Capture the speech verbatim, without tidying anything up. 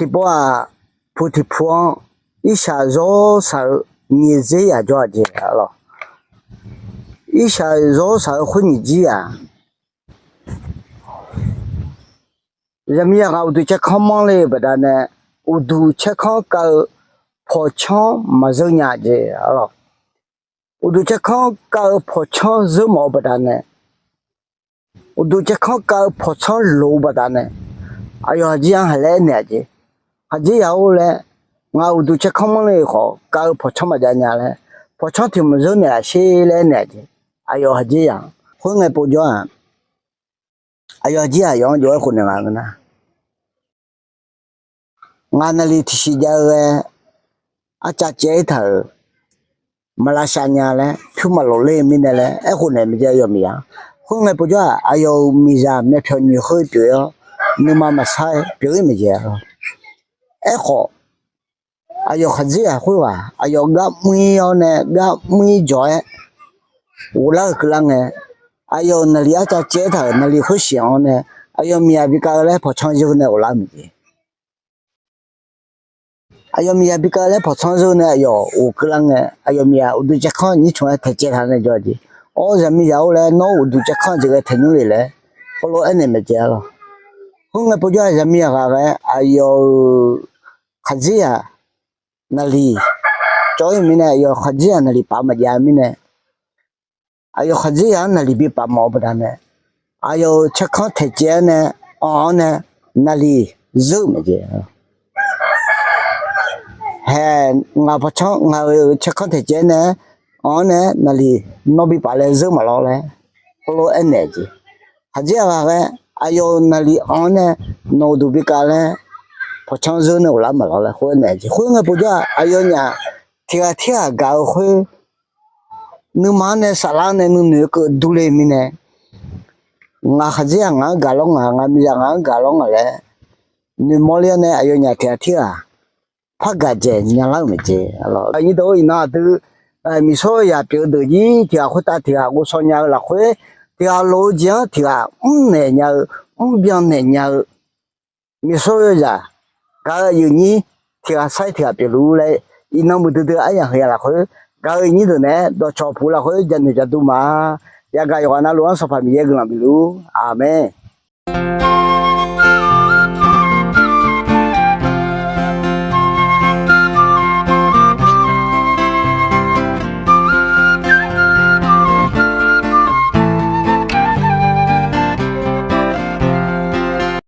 Tiqpov-aq, puq tiqpuq-anr irshaq zawr shaq-eu nyiq dzer yaq jawr-a jeq arlawq. Irshaq zawr shaq-eu khoer nyiq jir-aq, zaqmiqzaq ghaq uqduq caerkanr manr le-eu baqdanae, uqduq caerkanr kav-eu pawqcanr maqzeur nya jeq arlawq. Uqduq caerkanr kav-eu pawqcanr zeur mawf-eu baqdanae, uqduq caerkanr kav-eu pawqcanr loq-eu baqdanae, aqyawf haqjir-anr haqlaer aernaeq-a jeq. Haqjir yaq-or laer, ngaq uqduq caerkanr manr le-eu khawf kav-eu pawqcanr maqjav nya laer, pawqcanr tiq maqzeur naeq-aq sher laer aernaeq-a jeq. Aqyawf haqjir yaq-anr khoerngae povjawr-aq, aqyawf haqjir aqyawf-anr jov-aer khofnaeq nga ngeur nar, ngaq naqliq tiqsiq jav-eu ghae, arcav caev-aer taq-euq maqlavshav nya laer pyur maqlof ler-eu mirnae laer aerkhof naeq maeqjae aqyawf miqzaq-anr. Khoerngae povjawr-aq, aqyawf-euq miqzaq myavpyawq nyoeq khoer pyeuf-awr, nuima maqsar-aer pyeuf-ir maeqjae arlawq. Aerkhawf, aqyawf khaqdzerzaq khoerghaq aqyawf gar mr-ir-awr nae gar mr-ir jawq-aer ghoflar-euq keuvlar ngae, aqyawf-euq naqliq arcav caev-aer taq-euq naqliq khoer siq-anr nae, aqyawf miqzaq bikav-eu laer pawqcanr zeur nae ghoflar-eu maeqjae. Aqyawf miqzaq bikav-eu laer pawqcanr zeur nae aqyawf ghof keuvlar ngae, aqyawf miqzaq uqduq caerkanr nyir cmq-aer taeqcaev taq nae jawr-a jeq. Awr, zaqmiqzaq-or laer, nawr-eu uqduq caerkanr jeq ghae taeq nymr le laer heulof aernaeq maeqjae arlawq. Khoerngae povjawr-aq, zaqmiqzaq ghaq ghae aqyawf-euq khaqdzerzaq naqliq cawv-ir-euq mirnae, aqyawf khaqdzerzaq naqliq paf maqjav-eu mirnae, aqyawf khaqdzerzaq-anr naqliq bi paf mawf-eu baqdanae, aqyawf-euq caerkanr taeqcaev-aer nae, anq-anr nae naqliq zeur-euq maeqjae. Haeq, ngaq pawqcanr ngaq-euq caerkanr taeqcaev-aer nae, anq-anr nae naqliq nawr bi paf laer zeur maqlawr laer heulof aernaeq jeq. Khaqdzerzaq ghaq ghae aqyawf-euq naqliq anq-anr nae nawq uqduq bikav laer pawqcanr zeur nae ghoflar maqlawr laer khoer aernaeq jeq. Khoerngae povjawr-aq, aqyawfnyaf tiq ghaq tirghaq gaq-eu khoer nuima-anr nae saflar nae nuinoeq-eu keuv durler-eu mirnae, ngaq khaqdzerzaq ngaq-anr gaq lawr ngaq, ngaq miqzaq ngaq-anr gaq lawr ngaq laer noeqmawr ler-awr nae aqyawfnyaf tiq ghaq tirghaq par gaq dzaeq nyalar-euq maeqjae. Aqnyir deuq-or, iqnan aqdui miqsawr yawzaq pyeuf-eu deuq jir tiq ghaq khoertav tiq ghaq ghovshaw nya-eu lafkhoer, tiq ghaq lof-eu jeq-anr tiq ghaq mrnaeq nya-eu, mrbyan naeq nya-eu, miqsawr yawzaq gaq-eu aqyuif nyir tiq ghaq sair tiq ghaq pyeufluf laer, iqnan muiqdui dui aryamq heuya lafkhoer gaq-eu aqnyir deuq naeq-aer dawqcawq puq lafkhoer jaqnoeq jaqdur ma. Yagaq yawqghaq navluf-anr Sanqpaq Miqyaer guiqlanq bifluf-ur. Aqmeq.